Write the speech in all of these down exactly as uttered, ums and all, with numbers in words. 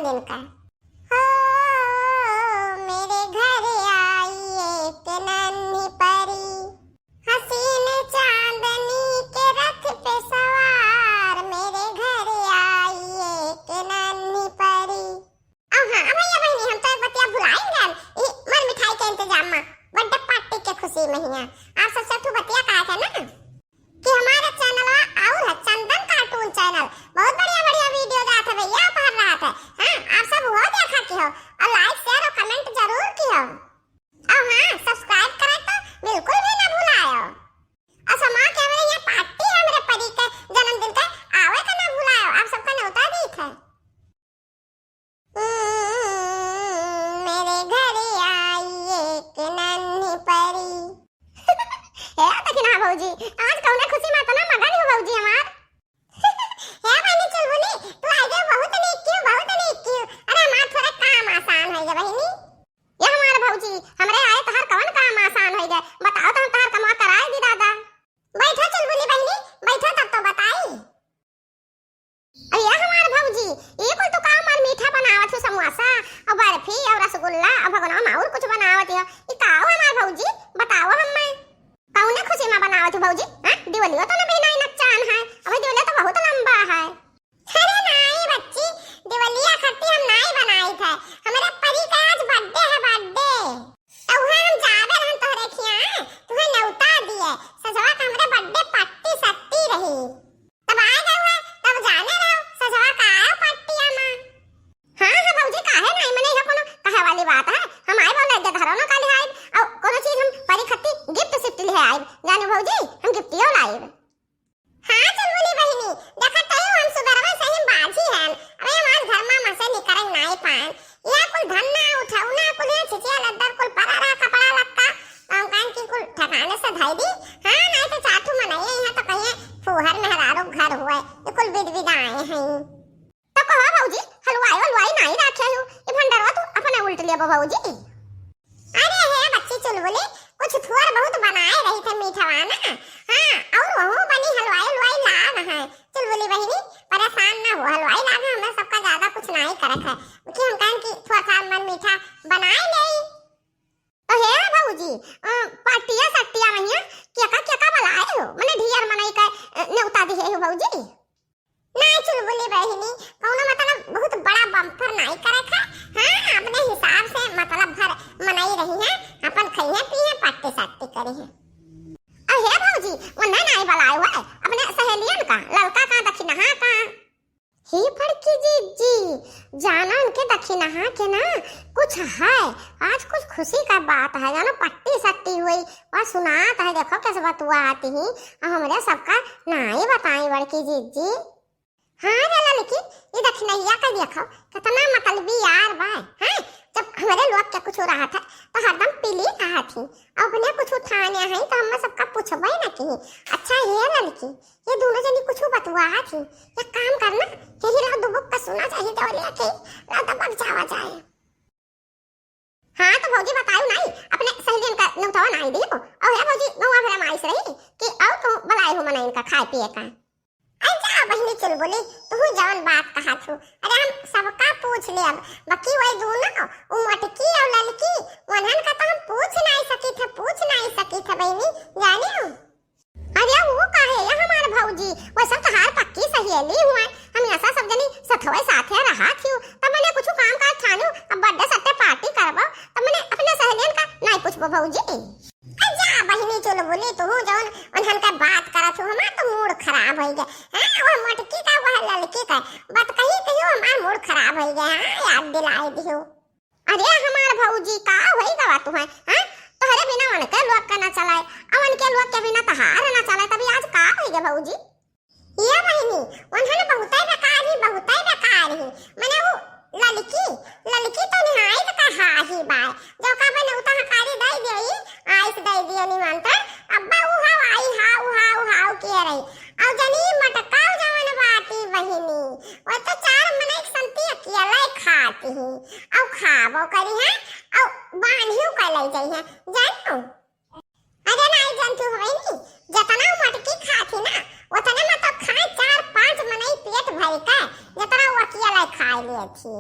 इनका। हो, मेरे घर आई एक नन्ही परी, हसीन चांदनी के रथ पे सवार, मेरे घर आई एक नन्ही परी। अब हाँ, अब भैया बहिनी, हम तो एक बतिया भुलाइन गए, ई मर मिठाई के इंतजाम में, बर्थडे पार्टी के खुशी में हिया। आप सबसे ठू बतिया कहा था ना कि हमारा चैनल और है चंदन कार्टून चैनल, बहुत बढ़िया बढ़िया वीडियो जात है भैया, पहर रहा था। हाँ, आप सब वो देखा की हो और लाइक शेयर और कमेंट जरूर की हो। और हाँ, सब्सक्राइब करे तो बिल्कुल भी ना भुलायो। और समा के हमरे यहाँ पार्टी हमरे परी के जन्मदिन के आवे का ना भुलायो, आप सबका न्योता दीत है। हम्म, मेरे घर आई एक नन्ही परी। हे देखी ना भौजी, आज कौने खुशी में इतना मगन हो भौजी हमार। हे बहिनी चुलबुली, तू आई गई, बहुत नीक कियो, बहुत नीक कियो। अरे हमार थोड़ा काम आसान हो गया बहिनी। ये हमार भौजी, हमरे आए तोहार कवन काम आसान हो गए? बताओ तो हम तोहार कमवा कराए दी दादा। बैठो चुलबुली बहिनी, बैठो तब तो बताई। अरे हमार भौजी, ये कुल तो का हमार मीठा बनावत हो, समोसा और बर्फी और रसगुल्ला और भगोना में और कुछ बनावत हो। ये का हो हमार भौजी, बताओ हम्मे। कौने खुशी में बनावत हो भौजी? हाँ, दिवालियो तो ना बेनाई नकचान है, अबे दिवालिया तो बहुत लंबा है। अरे नाई बच्ची, दिवालिया खत्ती हम नाई बनाई थे, हमारे परी का आज बर्थडे है, बर्थडे। तो वहाँ हम जावे रहन तोहरे खिया, तुहे न्योता दिए, सजवा के हमरे बर्थडे पार्टी सत्ती रही। तब आ गए हुए, तब जाने रहो, सजवा का आयो पट्टिया में। हाँ, हाँ भौजी, काहे नहीं, मने यह कोनो कहे वाली बात है? हम आइब, बोले, इज्जत हरो ना काली आइब, और कोनो चीज हम परी खत्ती गिफ्ट सिफ्ट ले आइब, जाने भौजी, हम गिफ्टियो लाइब। हाँ, चुलबुली बहिनी, देखत तई हम सुधरवे सही बाझी हैं, अबे हमार घर में मसे निकरन नाई पाए, यह कुल धन्ना उठौना कुल, यह छिचिया लद्दर कुल परा रहा कपड़ा लत्ता, हम कहन कि कुल ठिकाने से धई दी। हाँ, नहीं तो चार ठू मनई यहाँ तो कहिए फूहर मेहरारू घर हुए, ये कुल बिद बिद आए हैं। तो कहो भौजी, हलवाई वलवाई नहीं रखे हो, ये भंडारवा तू अपने उल्ट लेबो भौजी। अरे हे बच्ची चुलबुली, कुछ थोड़ बहुत बनाए रही थे मीठवा ना। हाँ, और वहू बनी हलवाई हलवाई लाग है। चुलबुली बहिनी, परेशान ना हो, हलवाई लाग है, हमें सबका ज्यादा कुछ नहीं करत है, कि हम कहन कि थोड़ा सा मन मीठा बनाए ले। तो हे भौजी, अ, पार्टिया सट्टिया में हिया केका केका बुलाए हो? मने ढेर मनई का, अ, न्योता दिहे हो भौजी? नाई चुलबुली बहिनी, कौनो मतलब बहुत बड़ा बम्पर नाई करे खा। हाँ, अपने हिसाब से मतलब भर मनई रही है, अपन खइहे पीहे, पार्टी सार्टी करी है। अरे भौजी, वन्ना नाई बुलाए हुए, अपने सहेलियन का, ललका का, दखिनहा का। हे बड़की जीजी, जाना उनके दखिनहा के ना कुछ है, आज कुछ खुशी का बात है, जानो पट्टी सट्टी हुई, वह सुनात है, देखो कैसे बतुआ आती ही, और हमरे सबका नाई बताई बड़की जीजी। हाँ रे ललकी, ये दखिनहिया का देखो, कितना मतलबी यार बा, हैं? जब हमरे लोग के कुछ रहा था, तो हरदम पीली रहा थी, और अपने कुछ उठाने है, तो हमें सबका पूछबे न की। अच्छा ये ललकी, ये दोनों जनी कुछ बतुआ थी, एक काम करना, यही ला दुबुक का सुना चाहिए, दौड़िया के ला दबक जावा जाए। हाँ, तो भौजी बतायू नाई, अपने सहेलियन का न्योतवा नाई दियो। और हे भौजी, गौवा भरा में आइस रही कि आओ तू बुलाए हो मना इनका खाए पिए का। अरे जा बहिनी चुलबुली, तू जवन बात कहा थू, अरे हम सबका पूछ ले अब, बाकी वही दोनों, उ मोटकी और ललकी, वनहन का तो हम पूछ नाई सकी थे, पूछ नाई सकी थे बहिनी, जाने हो। अरे वो काहे, ये हमार भौजी, वो सब तोहार पक्की सहेली हुए, हम ऐसा सब जनी सथवे साथे रहा थियो, तब मने कुछ काम काज ठानू, अब बर्थडे सट्टे पार्टी करबो, तब मने अपने सहेलियन का नाई पूछबो भौजी। अरे जा बहिनी चुलबुली, तू जौन उन्हन का बात करत हो, हमार तो मूड खराब हो गया। हाँ, वो मोटकी का, वो ललकी का, बात कही कहियो हमार मूड खराब हो गया। हाँ, याद दिलाई दियो। अरे हमार भौजी, का होई गवा तुहैं, हैं? तोहरे बिना उनके लोग का ना चलाए, आ उनके लोग के बिना तहार ना चलाए, तभी आज का होई गे भौजी? ये बहिनी, उन्हन बहुतै बेकार ही, बहुतै बेकार ही। मने उ ललकी, ललकी तो निहायत का हा ही बाय। जो का बने उता हकारी दई देई, आइस दई दिए निमंत्रण। अब्बा उ हाव आई हा, उ हाव, उ हाव किए रही। और जनी मटकाओ जवन बाटी बहिनी, वो तो चार मनई के संती अकेले खाती ही। अउ खाबो करी है, अउ बांधियो कर ले जाई है, जानो? अरे नाई जानती हो बहिनी, जतना वो मटकी खाती ना, उतने में तो खाए चार पांच मनई पेट भर के, जतना वो अकेले खाए लेती।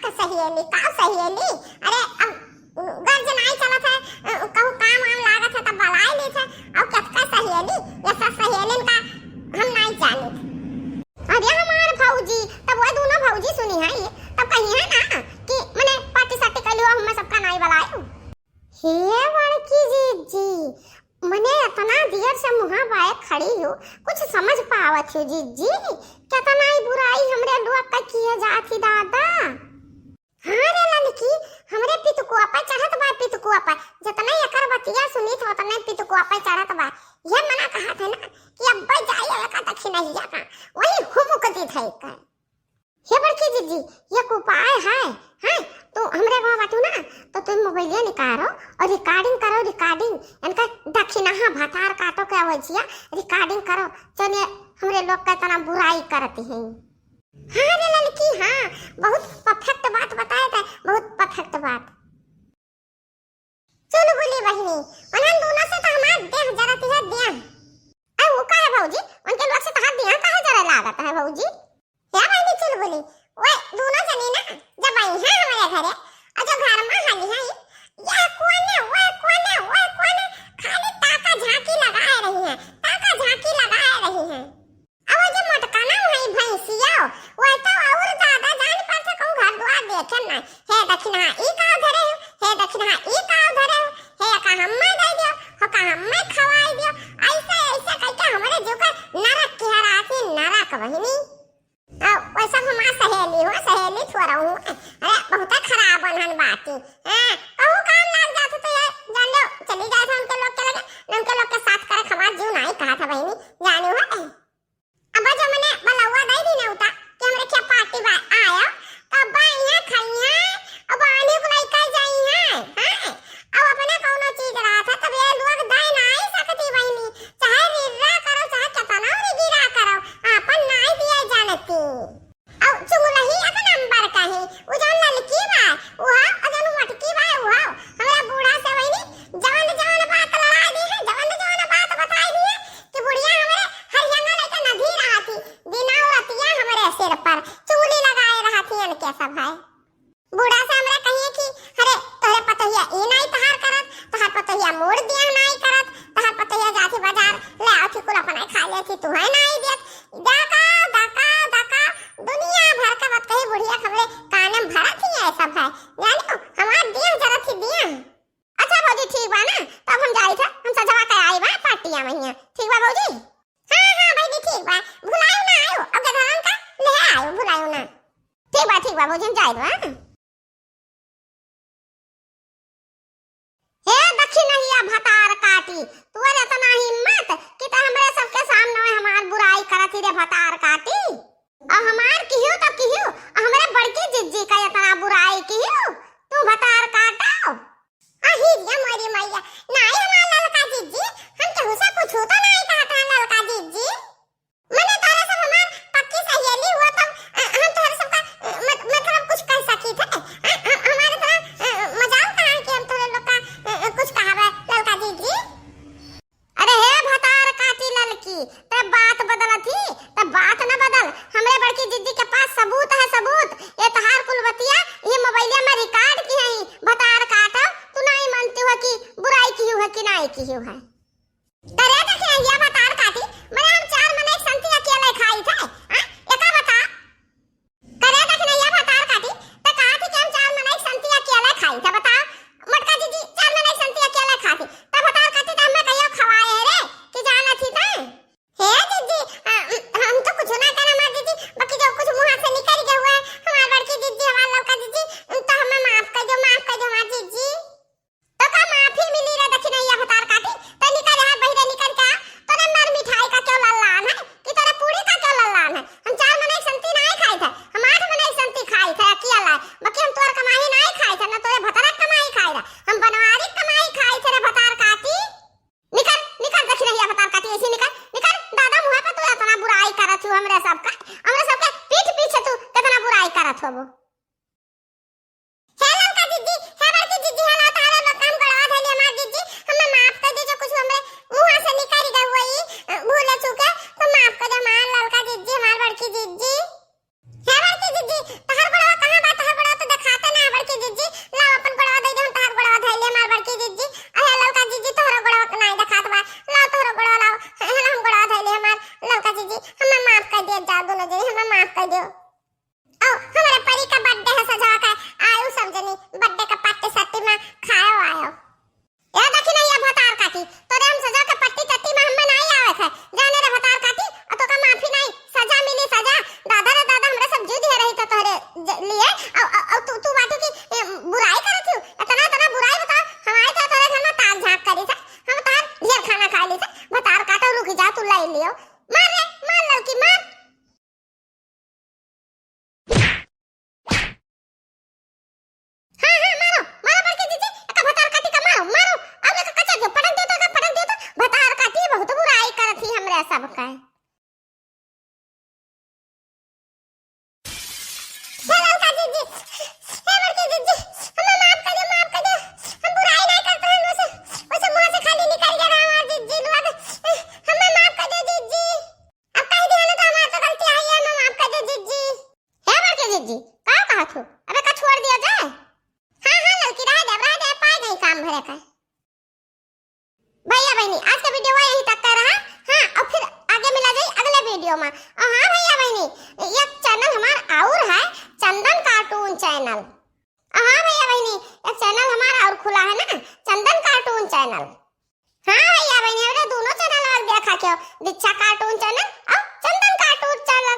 का सहेली, का सहेली? अरे, अब गर्ज नाई चलत है, अ, कहूँ काम वाम लागत है, तब बलाए लेत है। अब केतका सहेली, ये सब सहेलिन का हम नाई जानित। अरे हमार भौजी, तब वो दोनों भौजी सुनी है, तब कही है ना कि मने पार्टी सार्टी कर लियो, हमें सबका नाई बलायो। हे बड़की जिज्जी, मने इतना देर से मुँहा बाए खड़ी हो, कुछ समझ पावत हो जिज्जी, केतना ई बुराई हमरे लोग का किए जात ही दादा। हाँ रे ललकी, हमरे पितकुआ पे चढ़त बा, पितकुआ पे। जतने एकर बतिया सुनित, ओतने पितकुआ पे चढ़त बा। ये मना कहत है ना कि अब्बे जाई एका दखिनहिया का, वही हुमुक दी धई कर। हे बड़की जिज्जी, एक उपाय है, हैं? तू हमरे गाँव बाटू ना, तो तू मोबाइलिया निकारो और recording करो, recording। इनका दखिनहा भतार काटो के आवजिया, recording करो। चलिए, हमरे लोग का इतना बुराई करती हैं। हाँ रे ललकी, हाँ, बहुत perfect बात बताए थे, बहुत perfect बात। चुलबुली बहिनी, उन्हन दोनों से तो हमार देह जरत है, देह। अरे वो का है भौजी, उनके लोग से तोहार देह काहे जरे लागत है भौजी? हे बहिनी चुलबुली, वो दोनों जनी ना जब आई हैं हमारे घरे, और जो घर में हली हैं, ये कोने, वो कोने, वो कोने, खाली ताका झांकी लगाए रही हैं, ताका झांकी लगाए रही हैं। अब वो जो मोटका ना वही भैंसिया, वो तो और ज्यादा जान पर से कहूँ घर द्वार देखे ना। हे दखिनहा ई का धरे हो, हे दखिनहा ई का धरे हो, हे का हम्मे दे दियो, हो का हम्मे खवाई दियो। ऐसे, ऐसे करके हमरे जो का नरक की हरासी नरक बहिनी। अब वो सब हमार सहेली हो, सहेली थोड़ा हूँ। अरे बहुत खराब बनहन बाटी। हाँ, कहूँ काम लाग जात तो ये जान लो, चली जाए थे उनके लोग के लगे, उनके लोग के साथ करे हमार जीव नहीं कहा था बहिनी, जाने हो। अब जो मने बलौआ दई दी नेवता कि हमरे क्या पार्टी बा, आयो, तब बाइया खाइया, अब आने को लइका जाइया, हैं? अब अपने कौनो चीज रहा था, तब ये लोग दे नाई सकती बहिनी, चाहे रिर्रा करो, चाहे केतना रिगिरा करो, आपन नाई दिए जानती। अब चुगलही एक नंबर का है, उ जौन ललकी बा, उहा, और जौन मोटकी बा, उहा, हमरा बूढ़ा से बहिनी, जवन जवन बात लड़ा दी है, जवन जवन बात बताई दी है, कि बुढ़िया हमरे हरियाणा लेके नदी रहा थी, दिना रतिया हमरे सिर पर चूली लगाए रहा थी, इनके सब है। बूढ़ा से हमरा कहिए कि, "अरे, तोहरे पतोहिया ई नाई तहार करत, तहार पतोहिया मोड़ दिया नाई करत, तहार पतोहिया जाती बाजार ले आती कुल अपने खा लेती, तू है नाई देत।" दका, दका, दका, दुनिया भर का बात कही बुढ़िया हमरे कान में भरत ही है सब है। जानो, हमार दिया जरत ही दिया। अच्छा भौजी, ठीक बा ना, तब हम जाई था, हम सजवा के आई बा पार्टिया में हियां। ठीक बा भौजी? हाँ, हाँ भौजी, ठीक बा, भुलायो ना आयो, अब गधरन का ले आयो, भुलायो ना। ठीक बा, ठीक बा भौजी, हम जाई बा। हे दखिनहिया भतार काटी, तोर इतना हिम्मत कि ते हमरे सबके सामने हमार बुराई करत ही रे भतार काटी। अब हमार किहू तो किहू, हमरे बड़की जिज्जी का इतना बुराई किहू, तू भतार काटो। अही रे मोरी मैया, नाई हमार ललका जिज्जी, हम केहू से कुछू तो नाई कहत हन ललका जिज्जी। मने तोहरे सब हमार पक्की सहेली हुआ तो, अ, हम तोहरे सबका, अ, मत-, मतलब कुछ कह सकी थे? अ, हम, हमारे तरह, अ, मजाल कहाँ है कि हम तोहरे लोग का, अ, अ, कुछ कहावे ललका जिज्जी? अरे हे भतार काटी ललकी, ते बात बदलत ही, ते बात न बदल। हमरे बड़की जिज्जी के पास सबूत है, सबूत। ये तोहार कुल बतिया, ये मोबाइलिया में record की है, भतार काटो, तू नाई मानती हो कि बुराई किहू है कि नाई किहू है। करे देखे ये भतार काटी, मने हम चार मने एक संती अकेले खाई थे, हाँ? एका बता। करे देखे ये भतार काटी, त कहा थी कि हम चार मने एक संती अकेले खाई थे, बताओ। मोटका जिज्जी चार मने एक संती अकेले खाती, त भतार काटी त हमें कहियो खवाए है रे, कि जाना थी तैं? हे जिज्जी, अ, हम तो कुछ ना कहना हमार जिज्जी, बाकी जो कुछ मुँह से निकल गया हुआ है, हमार बड़की जिज्जी, हमार ललका जिज्जी, तो हमें माफ कर दो, माफ कर दो हमार जिज्जी। तो का माफी मिली रे दखिनैया भतार काटी? तो निकल यहाँ बहिरे निकल के आ, तोरे मर मिठाई का क्यों लल्लान है कि तोरे पूड़ी का क्यों लल्लान है? हम चार मनई संती नाय खाई थे, हम आठ मनई संती खाई थे अकेला, बाकी हम तोर कमाई नाय खाई थे, न तोरे भतार कमाई खाई थे, हम बनवारी कमाई खाई थे रे भतार काटी। निकल, निकल दखिनैया भतार काटी, ऐसी निकल, निकल। दादा मुँह पे तू इतना बुराई करत हो हमरे सबका, हमरे सबके पीठ पीछे तू कितना बुराई करत हो वो। हे ललका जिज्जी, हे बड़की जिज्जी, हे ललका, हे ललका, हम गड़वा धइली हमार जिज्जी, हमें माफ कर दीजिए, कुछ हमरे मुँह से निकल गए हुए ई, अ, भूले चूके, तो माफ कर दे हमार ललका जिज्जी, हमार बड़की जिज्जी। हे बड़की जिज्जी, तहर बड़वा कहाँ बा? तहर बड़वा तो लियो। मार रे, मार ललकी, मार। हाँ, हाँ, मारो, मारो बड़के जीजी, एका भतार काटी का मारो, मारो, अब एका कचर दियो, पटक दियो तो, एका पटक दियो तो, भतार काटी बहुत बुराई करत ही हमरे सब का। हे ललका जीजी, हे बड़के जीजी, हमें माफ कर दे, माफ कर दे, हम बुराई नहीं करते हैं, वैसे, वैसे मुँह से खाली निकल गया हमारा जीजी लोग, हमें माफ कर दे जीजी। अब कह दिया ना तो हमारे तो गलती आई है, हमें माफ कर दे जीजी। हे बड़के जीजी, का कहा तू? अबे का छोड़ दिया जाए? हाँ, हाँ, ललकी, रह दे, रह दे, पाए गई काम भरे का। भैया बहनी, आज का वीडियो यहीं तक का रहा। हाँ, और फिर आगे मिला जाए अगले वीडियो में। और हाँ भैया बहनी, एक चैनल हमार और है, चंदन कार्टून चैनल। और हाँ भैया बहनी, एक चैनल हमार और खुला है ना, चंदन कार्टून चैनल। हाँ भैया बहनी, हमरे दोनों चैनल और देखा क्यों, दीक्षा कार्टून चैनल और चंदन कार्टून चैनल।